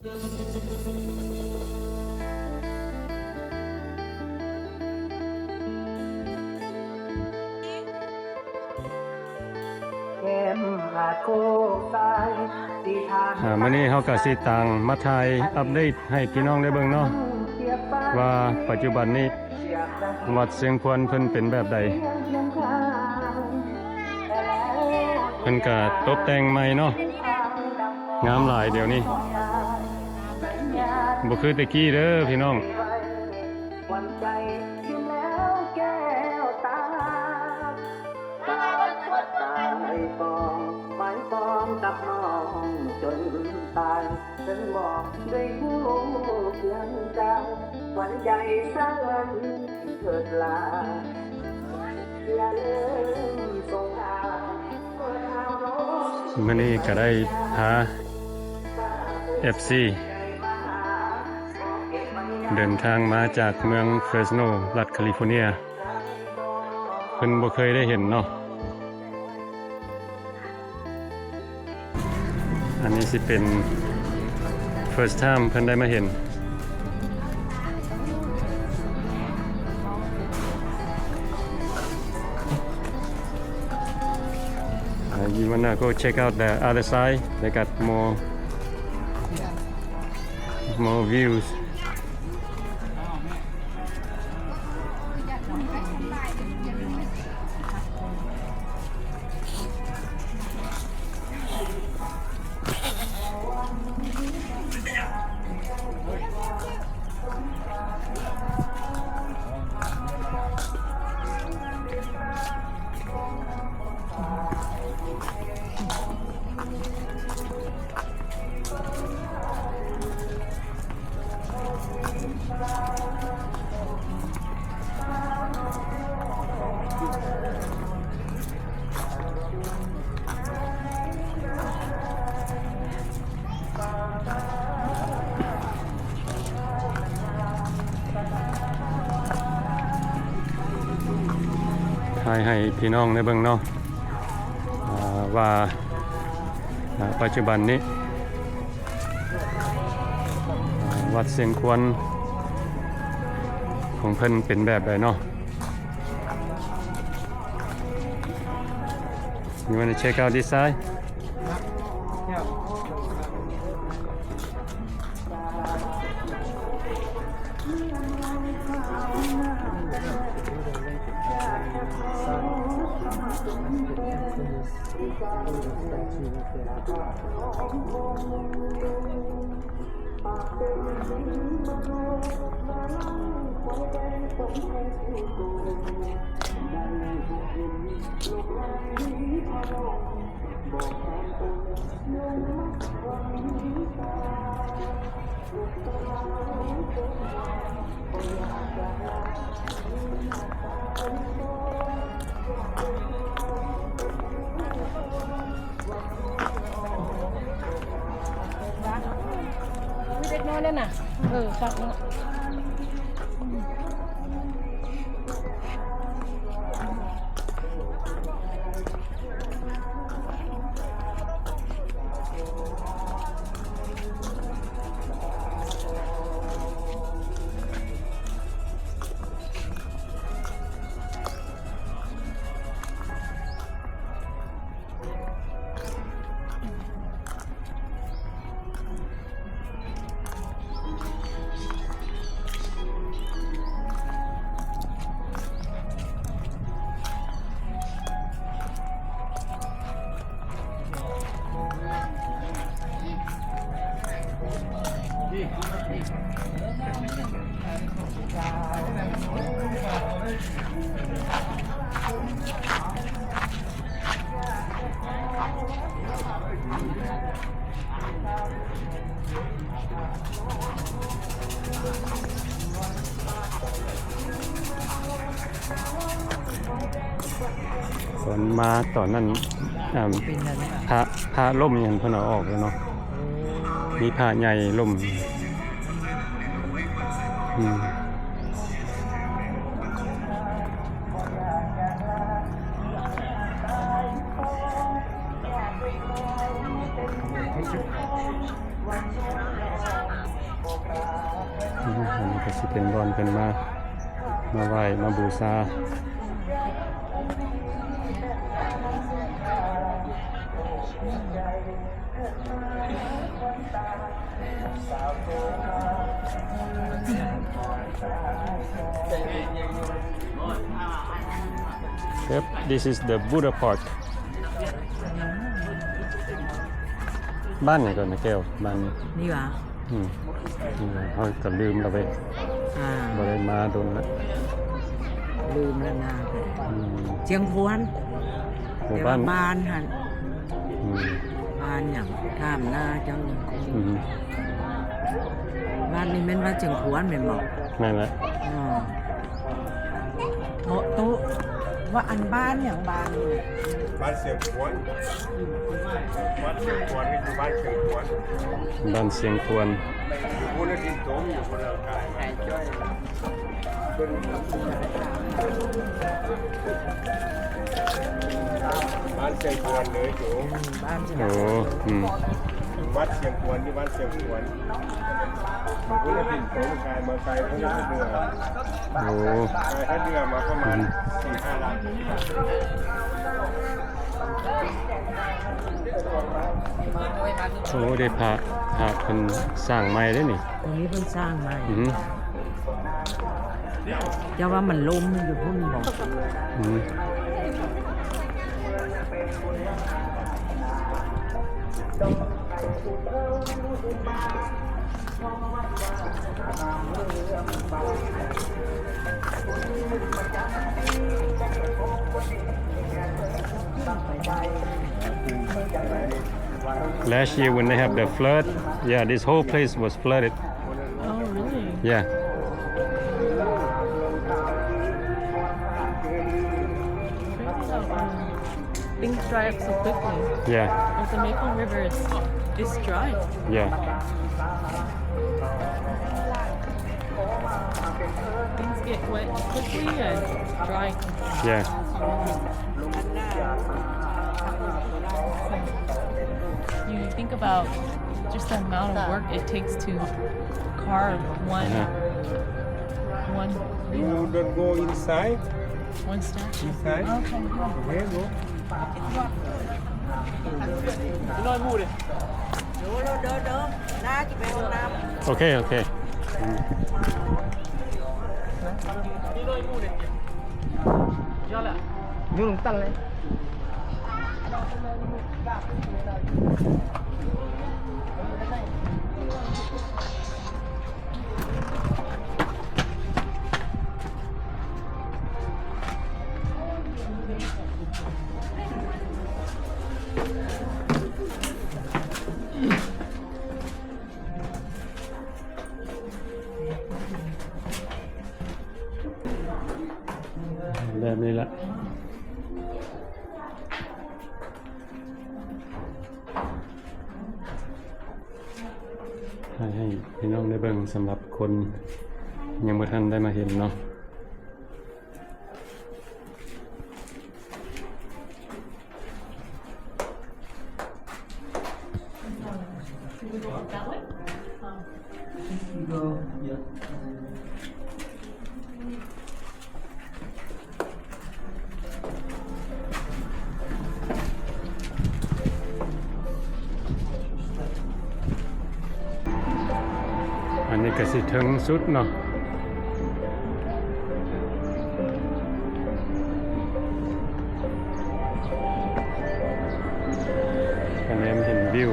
ອ່າ ມື້ນີ້ເຮົາກໍຊິຕ່າງມາຖ່າຍອັບເດດໃຫ້ພີ່ນ້ອງໄດ້ເບິ່ງເນາະ ວ່າປັດຈຸບັນນີ້ ວັດຊຽງຄວນເພິ່ນເປັນແບບໃດ? ເພິ່ນກະຕົບແຕ່ງໃໝ່ເນາະ ງາມຫຼາຍດຽວນີ້ ບໍ່ຄືແຕ່ກີ້ເດີພີ່ນ້ອງ. ມື້ນີ້ກໍໄດ້ພາເອັຟຊີເດີນທາງມາຈາກເມືອງເຟີສໂນ ລັດຄາລີຟໍເນຍ ເພິ່ນບໍ່ເຄີຍໄດ້ເຫັນເນາະ. ອັນນີ້ຊິເປັນເຟີສໄທມ໌ເພິ່ນໄດ້ມາເຫັນ. ອ່າ you wanna go check out the other side? They got more, more views. ຖ່າຍໃຫ້ພີ່ນ້ອງໄດ້ເບິ່ງເນາະ ອ່າ ວ່າ ອ່າ ປັດຈຸບັນນີ້ ອ່າ ວັດຊຽງຄວນຂອງເພິ່ນເປັນແບບໃດເນາະ. You wanna check out this side? Ui, ເດັກນ້ອຍນັ້ນນະ ເອີ ຄັກເນາະ. ຕອນມາຕອນນັ້ນ ອ່າ ພະ ພະລົ້ມຫຍັງເພິ່ນເອົາອອກແລ້ວເນາະ ມີພະໃຫຍ່ລົ້ມ ອືມ. ສ ອັນນີ້ກໍຊິເປັນບ່ອນເພິ່ນມາ ມາໄຫວ້ມາບູຊາ. Yep, this is the Buddha Park. ບ້ານຫຍັງກ່ອນນະແກ້ວ? ບ້ານນີ້ຫວາ? ອືມ ເຮົາກໍລືມແລ້ວເວີຍ ອ່າ ບໍ່ໄດ້ມາດົນລະ ລືມແລ້ວນາ. ອືມ ຊຽງຂວນ ແຕ່ວ່າບ້ານຫັ້ນ ອືມ ບ້ານຫຍັງ ຖາມນາເຈົ້າ. ອືມ ບ້ານນີ້ແມ່ນບ້ານຊຽງຂວນແມ່ນບໍ່? ແມ່ນແຫຼະ. ອໍ ເໝາະໂຕະ ວ່າອັນບ້ານຫຍັງ ບ້ານນີ້? ບ້ານຊຽງຂວນ. ວັດຊຽງຂວນນີ້ຢູ່ບ້ານຊຽງຂວນ ບ້ານຊຽງຂວນ ຢູ່ພຸ້ນນະ ດິນຕົມ ຢູ່ພຸ້ນນະ ກາຍ ບ້ານຊຽງຂວນເລີຍໂຍມ. ໂອ້ ອືມ ວັດຊຽງຂວນ ຢູ່ບ້ານຊຽງຂວນ ພຸ້ນນະ ດິນຕົມ ກາຍມາໄກພຸ້ນນະ ເດືອ. ໂອ້ ກາຍເດືອມາປະມານ ອືມ ສີ່ຫ້າຫຼັກ. ໂອ້ ໄດ້ພະ ພະເພິ່ນສ້າງໃໝ່ເດ້ນີ້. ຕົງນີ້ເພິ່ນສ້າງໃໝ່. ອືມ ເຈົ້າວ່າມັນລົ້ມຢູ່ພຸ້ນບໍ່? ອືມ Last year when they have the flood, yeah, this whole place was flooded. Oh, really? Yeah. Crazy how, um, things dry up so quickly. Yeah. Like the Mekong River is, is dry. Yeah. Things get wet quickly and dry quickly. Yeah. You think about just the amount of work it takes to carve one, uh-huh, one, you don't go inside? One statue. Inside? Okay, go. Okay, okay. ແບບນີ້ລະ ຖ່າຍໃຫ້ພີ່ນ້ອງໄດ້ເບິ່ງ ສຳລັບຄົນຍັງບໍ່ທັນໄດ້ມາເຫັນເນາະ. That way? Um, ອັນນີ້ກະຊິເທິງສຸດເນາະ. ກະແນມເຫັນວິວ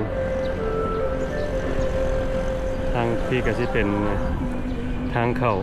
ທາງພີ້ກະຊິເປັນທາງເຂົ້າ.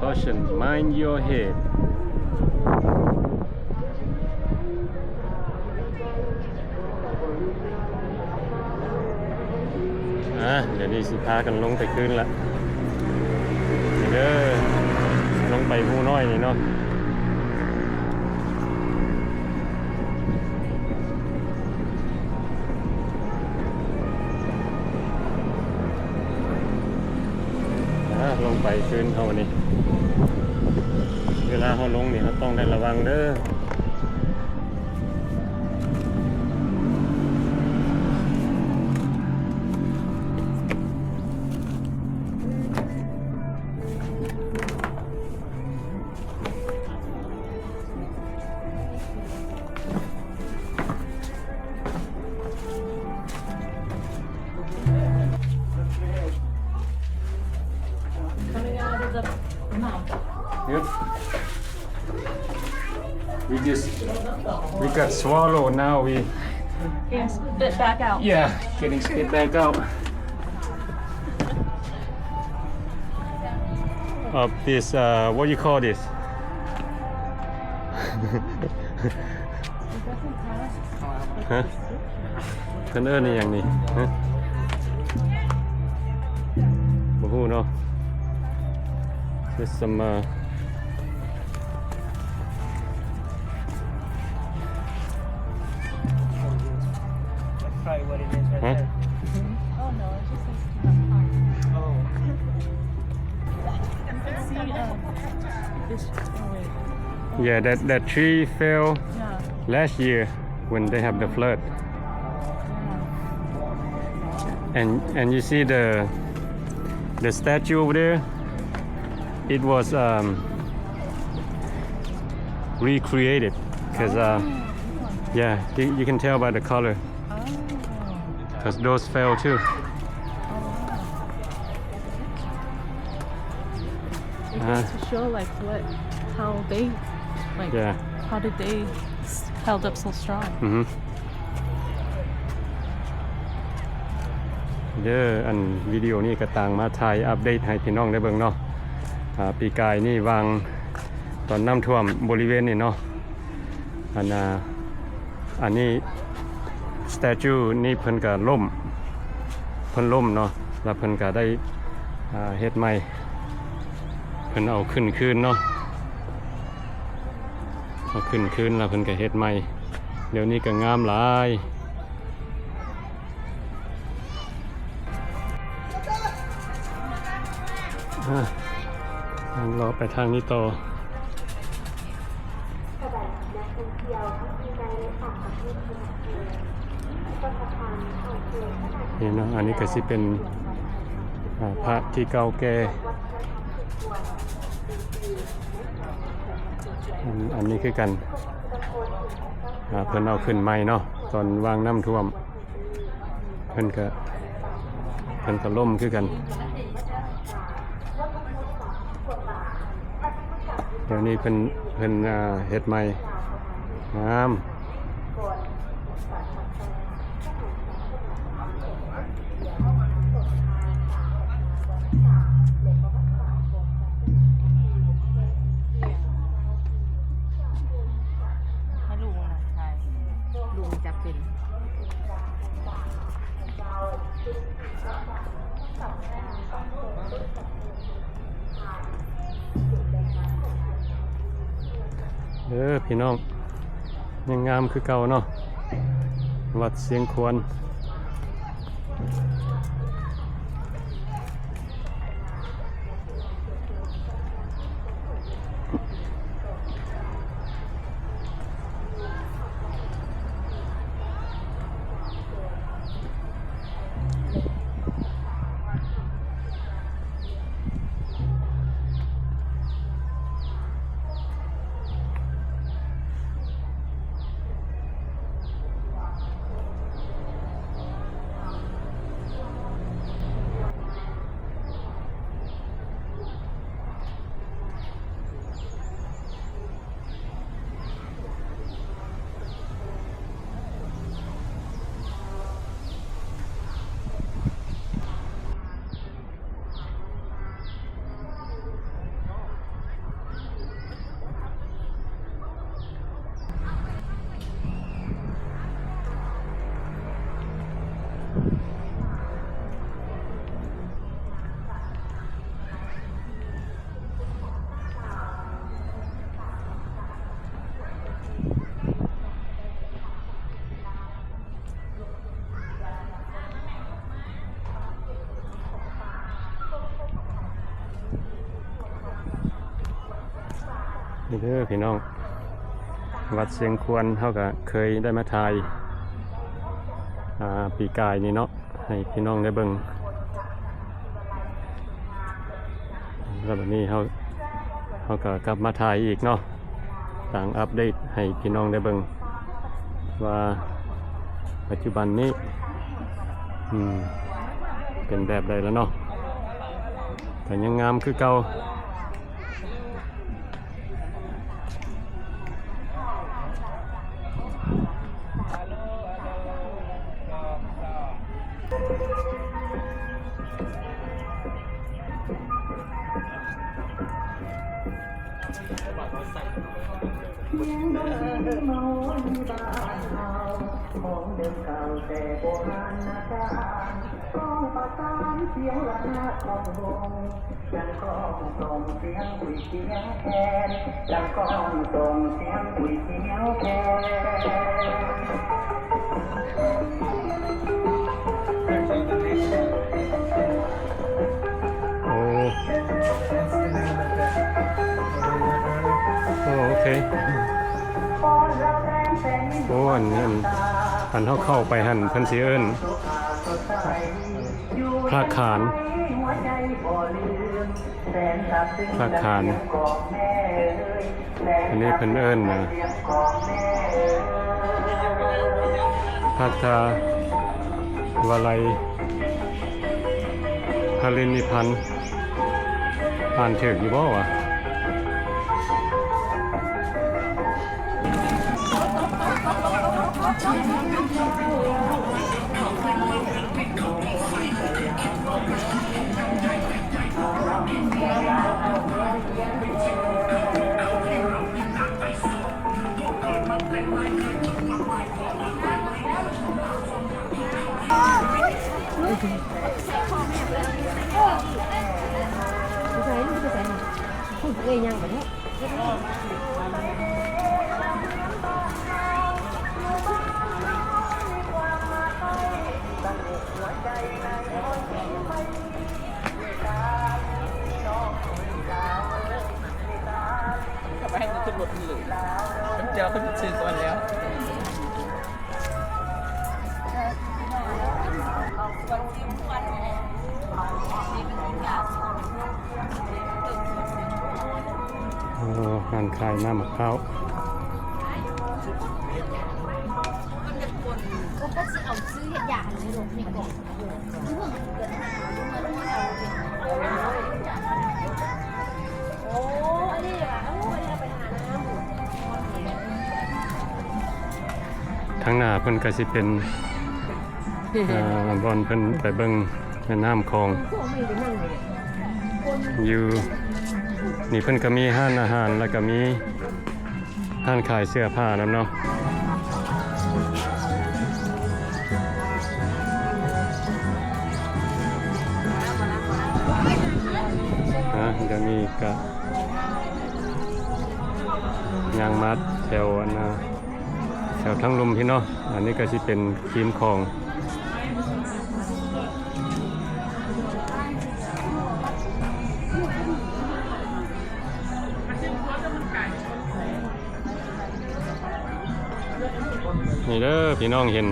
Caution, mind your head. ອ່າ ດຽວນີ້ຊິພາກັນລົງໄປຄືນລະ ນີ້ເດີ ລົງໄປພູນ້ອຍນີ້ເນາະ. ອ່າ ລົງໄປຄືນເຮົານີ້ ເວລາເຮົາລົງນີ້ ເຮົາຕ້ອງໄດ້ລະວັງເດີ. Of this, uh, what you call this? ຮະ? ເພິ່ນເອີ້ນອີ່ຫຍັງນີ້? ຮະ? ບໍ່ຮູ້ເນາະ. This some, uh, That's probably what it is right there. Oh, no, it just says to have fun. Oh. You can see, um, this, oh, wait. Yeah, that, that tree fell last year when they have the flood. Yeah. And, and you see the, the statue over there? It was, um, recreated 'cause, uh, yeah, you, you can tell by the color. 'Cause those fell too. It goes to show, like, what, how they, like, how did they s- held up so strong? ເດີ ອັນວິດີໂອນີ້ກໍຕ່າງມາຖ່າຍອັບເດດໃຫ້ພີ່ນ້ອງໄດ້ເບິ່ງເນາະ. ອ່າ ປີກາຍນີ້ຫວ່າງຕອນນ້ຳຖ້ວມບໍລິເວນນີ້ເນາະ ອັນ ອ່າ ອັນນີ້ statue ນີ້ເພິ່ນກໍລົ້ມ ເພິ່ນລົ້ມເນາະ ແລ້ວເພິ່ນກໍໄດ້ ອ່າ ເຮັດໃໝ່ ເພິ່ນເອົາຂຶ້ນຄືນເນາະ ເອົາຂຶ້ນຄືນ ແລ້ວເພິ່ນກໍເຮັດໃໝ່ ດຽວນີ້ກໍງາມຫຼາຍ. ອ່າ ເລາະໄປທາງນີ້ຕໍ່ ນີ້ເນາະ ອັນນີ້ກໍຊິເປັນ ອ່າ ພະທີ່ເກົ່າແກ່ ອັນ ອັນນີ້ຄືກັນ ອ່າ ເພິ່ນເອົາຂຶ້ນໃໝ່ເນາະ ຕອນຫວ່າງນ້ຳຖ້ວມ ເພິ່ນກະ ເພິ່ນກະລົ້ມຄືກັນ ດຽວນີ້ເພິ່ນ ເພິ່ນ ອ່າ ເຮັດໃໝ່ ງາມ. ເດີພີ່ນ້ອງ ຍັງງາມຄືເກົ່າເນາະ ວັດຊຽງຄວນ. ເ ນີ້ເດີພີ່ນ້ອງ ວັດຊຽງຄວນ ເຮົາກະເຄີຍໄດ້ມາຖ່າຍ ອາ ປີກາຍນີ້ເນາະ ໃຫ້ພີ່ນ້ອງໄດ້ເບິ່ງ. ແລ້ວບັດນີ້ເຮົາ ເຮົາກະກັບມາຖ່າຍອີກເນາະ ຕ່າງອັບເດດໃຫ້ພີ່ນ້ອງໄດ້ເບິ່ງວ່າປັດຈຸບັນນີ້ ອືມ ເປັນແບບໃດແລ້ວເນາະ ກະຍັງງາມຄືເກົ່າ. ໂອ້ ໂອ້ ໂອເຄ ໂອ້ ອັນ ອັນ ອັນເຮົາເຂົ້າໄປຫັ້ນ ເພິ່ນຊິເອີ້ນ ພະຄານ ພະຄານ ອັນນີ້ເພິ່ນເອີ້ນນະ ພະທາວະໄລພະລິນິພັນ ອ່ານຖືກຢູ່ບໍ່ວະ? ເຂົາໄປໃຫ້ມັນຂຶ້ນລົດເລີຍ ເຈົ້າເພິ່ນຊື້ກ່ອນແລ້ວ. ໂອ້ ຮ້ານຂາຍນ້ຳໝາກພ້າວ ເຂົາກໍຊິເອົາຊື້ເຮັດຢາໃຫ້ລູກໃຫ້ກ່ອນ. ທາງໜ້າເພິ່ນກະຊິເປັນ ເອີ ບ່ອນເພິ່ນໄປເບິ່ງແມ່ນ້ຳຂອງ ຢູ່ນີ້ເພິ່ນກະມີຮ້ານອາຫານ ແລ້ວກະມີ ຮ້ານຂາຍເສື້ອຜ້ານຳເນາະ ອາ ດຽວນີ້ກະຍ່າງມາແຖວອັນນາ ແຖວທາງລຸ່ມພີ້ເນາະ ອັນນີ້ກະຊິເປັນຄີມຂອງ. ນີ້ເດີ ພີ່ນ້ອງເຫັນ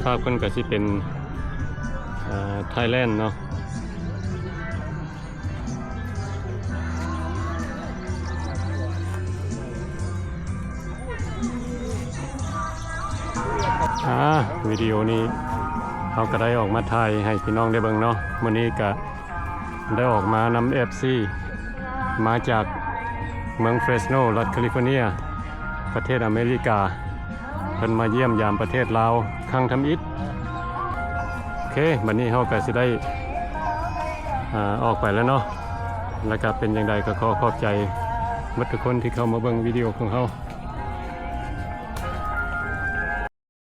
ພາບເພິ່ນກະຊິເປັນ ເອີ ໄທແລນເນາະ. ອາ ວິດີໂອນີ້ເຮົາກະໄດ້ອອກມາຖ່າຍໃຫ້ພີ່ນ້ອງໄດ້ເບິ່ງເນາະ ມື້ນີ້ກະໄດ້ອອກມານຳເອັຟຊີ ມາຈາກເມືອງເຟຣສໂນ ລັດຄາລິຟໍເນຍ ປະເທດອາເມລິກາ. ເພິ່ນມາຢ້ຽມຢາມປະເທດລາວຄັ້ງທຳອິດ. ໂອເຄ ບັດນີ້ເຮົາກະຊິໄດ້ ອາ ອອກໄປແລ້ວເນາະ ແລ້ວກະເປັນຈັ່ງໃດກະຂໍຂອບໃຈໝົດທຸກຄົນທີ່ເຂົ້າມາເບິ່ງວິດີໂອຂອງເຮົາ.